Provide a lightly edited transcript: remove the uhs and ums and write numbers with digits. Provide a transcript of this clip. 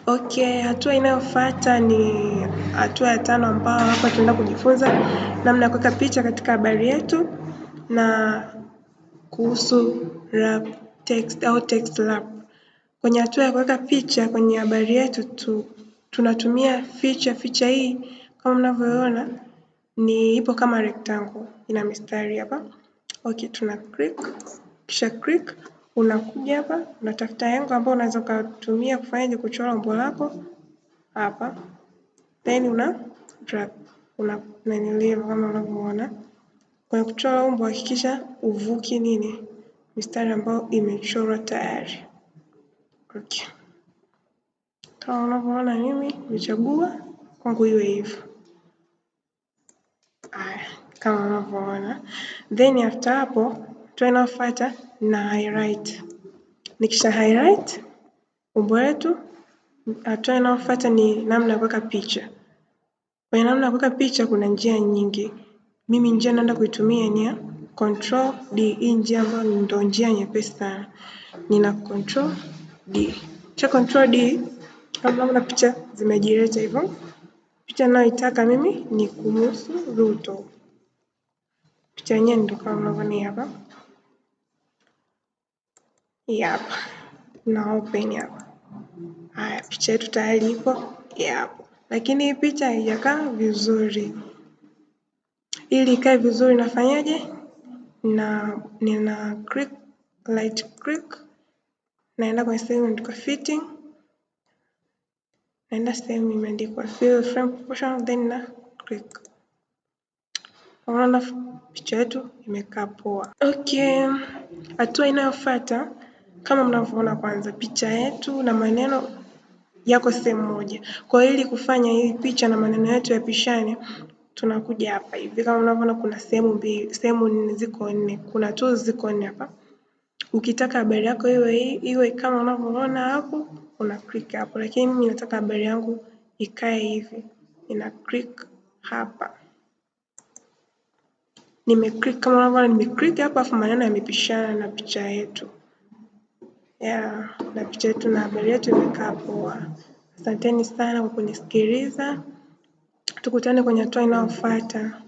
Okay, hatua inayofuata ni hatua ya tano ambayo hapa tunaenda kujifunza namna ya kuweka picha katika habari yetu na kuhusu wrap text au text wrap. Kwenye hatua ya kuweka picha kwenye habari yetu tunatumia feature. Feature hii kama mnavyoona ni ipo kama rectangle, ina mistari hapa. Okay, tuna click, kisha click unakuja hapa unatafuta angle ambayo unaweza ukatumia kufanyaje kuchora umbo lako hapa, then una drag, una naniliva kama unavyoona. Kwenye kuchora umbo hakikisha uvuki nini mistari ambayo imechorwa tayari. Okay, kama unavyoona mimi nimechagua kwangu iwe hivyo. Haya, kama unavyoona, then after hapo hatua inayofuata na highlight. Nikisha highlight umbo letu, hatua inayofuata ni namna ya kuweka picha. Kwenye namna ya kuweka picha kuna njia nyingi. Mimi njia naenda kuitumia ni ya Control D. Hii njia ambayo ndio njia nyepesi sana. Nina Control D. Kisha Control D, kama mnaona picha zimejileta hivyo. Picha ninayoitaka mimi ni kumhusu Ruto. Picha yenyewe ndio kama mnavyoona hapa. Hii hapa. Na open hapa. Haya, picha yetu tayari ipo hapo. Lakini hii picha haijakaa vizuri. Ili ikae vizuri nafanyaje? Na nina click, right click, naenda kwenye sehemu imeandikwa fitting, naenda sehemu imeandikwa fill frame proportion, then na click. Unaona picha yetu imekaa poa. Okay, hatua inayofuata kama mnavyoona, kwanza picha yetu na maneno yako sehemu moja. Kwa hiyo ili kufanya hii picha na maneno yetu yapishane, tunakuja hapa hivi kama mnavyoona kuna sehemu mbili, sehemu nne, ziko nne, kuna tools ziko nne hapa. Ukitaka habari yako iwe iwe kama unavyoona hapo, una click hapo, lakini mimi nataka habari yangu ikae hivi, nina click hapa. Nime click kama unavyoona, nime click hapa, afu maneno yamepishana na picha yetu. Yeah, na picha yetu na habari yetu imekaa poa. Asanteni sana kwa kunisikiliza. Tukutane kwenye hatua inayofuata.